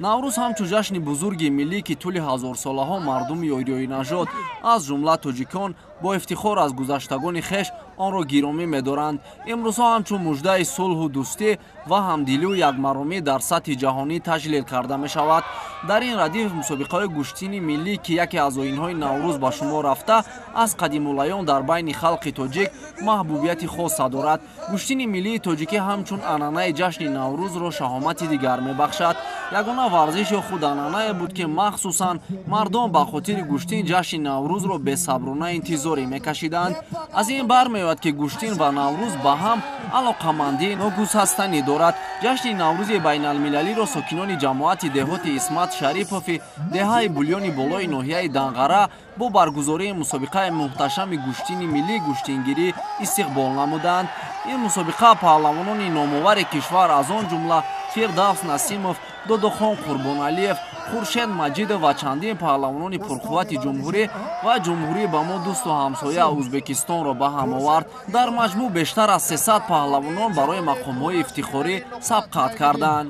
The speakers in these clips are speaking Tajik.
Наврӯз ҳамчун ҷашни бузурги миллӣ, ки тӯли ҳазорсолаҳо мардуми ориёинажод, аз ҷумла тоҷикон, бо ифтихор аз гузаштагони хеш онро гиромӣ медоранд, имрӯзҳо ҳамчун муждаи сулҳу дӯстӣ ва ҳамдилию якмаромӣ дар сатҳи ҷаҳонӣ таҷлил карда мешавад. Дар ин радиф мусобиқаҳои гӯштини миллӣ, ки яке аз оинҳои Наврӯз ба шумор рафта, аз қадимулайём дар байни халқи тоҷик маҳбубияти хоса дорад. Гӯштини миллии тоҷикӣ ҳамчун анъанаи ҷашни Наврӯзро шаҳомати дигар мебахшад. Ягона варзиш ё худ анъанае буд, ки махсусан мардон ба хотири гӯштин ҷашни Наврӯзро бесаброна интизорӣ мекашиданд. Аз ин бармеояд, ки гӯштин ва Наврӯз ба ҳам алоқамандӣ ногусҳастанӣ дорад. Ҷашни Наврӯзи байналмилалиро сокинони ҷамоати деҳоти Исмат Шарипови деҳаи Булёни болои ноҳияи Данғара бо баргузории мусобиқаи муҳташами гӯштини миллӣ гӯштингирӣ истиқбол намуданд. Ин мусобиқа паҳлавонони номовари кишвар, аз он ҷумла Фирдавс Насимов, Додохон Қурбоналиев, Хуршед Маҷидов ва чандин паҳлавонони пурқуввати ҷумҳурӣ ва ҷумҳурии ба мо дӯсту ҳамсоя Ӯзбекистонро ба ҳам овард. Дар маҷмӯъ бештар аз 300 паҳлавонон барои мақомҳои ифтихорӣ сабқат карданд.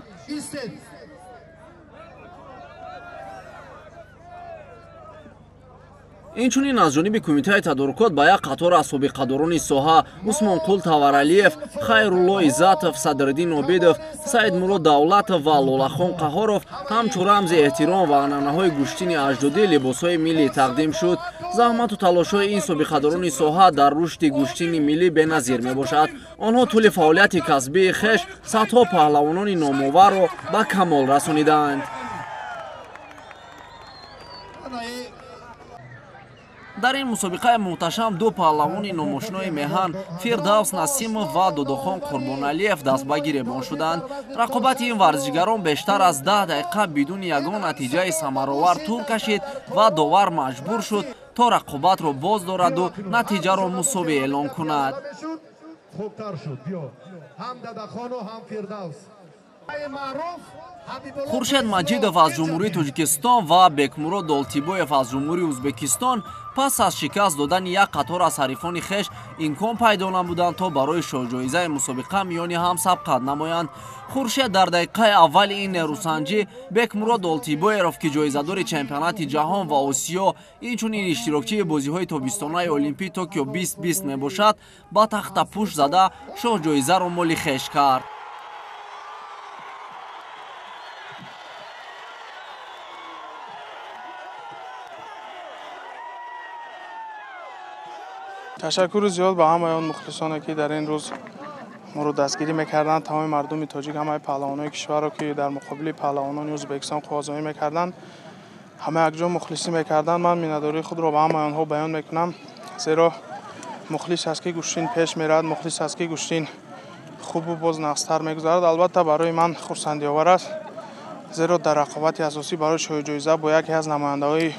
Инчунин аз ҷониби кумитаи тадорукот ба як қатор аз собиқадорони соҳа Усмонқул Таваралиев, Хайрулло Иззатов, Садриддин Обидов, Саидмурод Давлатов ва Лолахон Қаҳоров ҳамчун рамзи эҳтиром ва анъанаҳои гӯштини аҷдодӣ либосҳои миллӣ тақдим шуд. Заҳмату талошҳои ин собиқадорони соҳа дар рушди гӯштини миллӣ беназир мебошад. Онҳо тӯли фаъолияти касбии хеш садҳо паҳлавонони номоварро ба камол расонидаанд. Дар ин мусобиқаи муҳташам ду паҳлавони номошинои меҳан Фирдавс Насимов ва Додохон Қурбоналиев даст ба гиребон шуданд. Рақобати ин варзишгарон бештар аз 10 дақиқа бидуни ягон натиҷаи самаровар тӯл кашид ва довар маҷбур шуд, то рақобатро боз дораду натиҷаро мусовӣ эълон кунад. Хуршед Маҷидов аз Ҷумҳурии Тоҷикистон ва Бекмурод Долтибоев аз Ҷумҳурии Ӯзбекистон пас аз шикаст додани як қатор аз ҳарифони хеш имкон пайдо намуданд, то барои шоҳҷоизаи мусобиқа миёни ҳам сабқат намоянд. Хуршед дар дақиқаи аввали ин нерӯсанҷӣ Бекмурод Долтибоеров, ки ҷоизадори чемпионати ҷаҳон ва Осиё, инчунин иштирокчии бозиҳои тобистонаи Олимпӣ Токио 2020 мебошад, ба тахтапӯш зада шоҳҷоизаро моли хеш кард. Ташаккури зиёд ба ҳамаи он мухлисоне, ки дар ин рӯз моро дастгирӣ мекарданд, тамоми мардуми тоҷик, ҳамаи паҳлавонои кишварро, ки дар муқобили паҳлавонони Ӯзбекистон қуввазоӣ мекарданд, ҳама якҷо мухлисӣ мекарданд. Ман миннатдории худро ба ҳамаи онҳо баён мекунам, зеро мухлис аст, ки гӯштин пеш меравад, мухлис аст, ки гӯштин хубу боз нақстар мегузарад. Албатта, барои ман хурсандиовар аст, зеро дар рақобати асосӣ барои шоҳиҷоиза бо яке аз намояндаҳои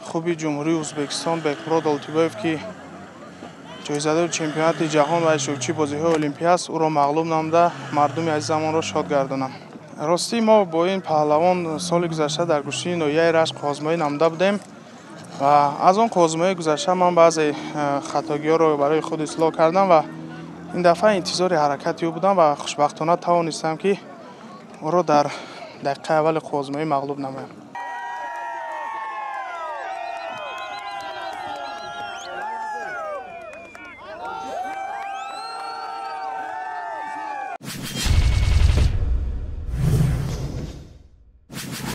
хуби Ҷумҳурии Ӯзбекистон Бекмурод Олтибоев, ки ҷоизадори чемпионати ҷаҳон ва иштирокчии бозиҳои Олимпӣ аст, ӯро мағлуб намуда мардуми азизамонро шод гардонам. Ростӣ, мо бо ин паҳлавон соли гузашта дар гӯштини ноҳияи Рашт қуввазмоӣ намуда будем ва аз он қуввазмоии гузашта ман баъзе хатогиҳоро барои худ ислоҳ кардам ва ин дафъа интизори ҳаракати ӯ будам ва хушбахтона тавонистам, ки ӯро дар дақиқаи аввали қуввазмоӣ мағлуб намоям.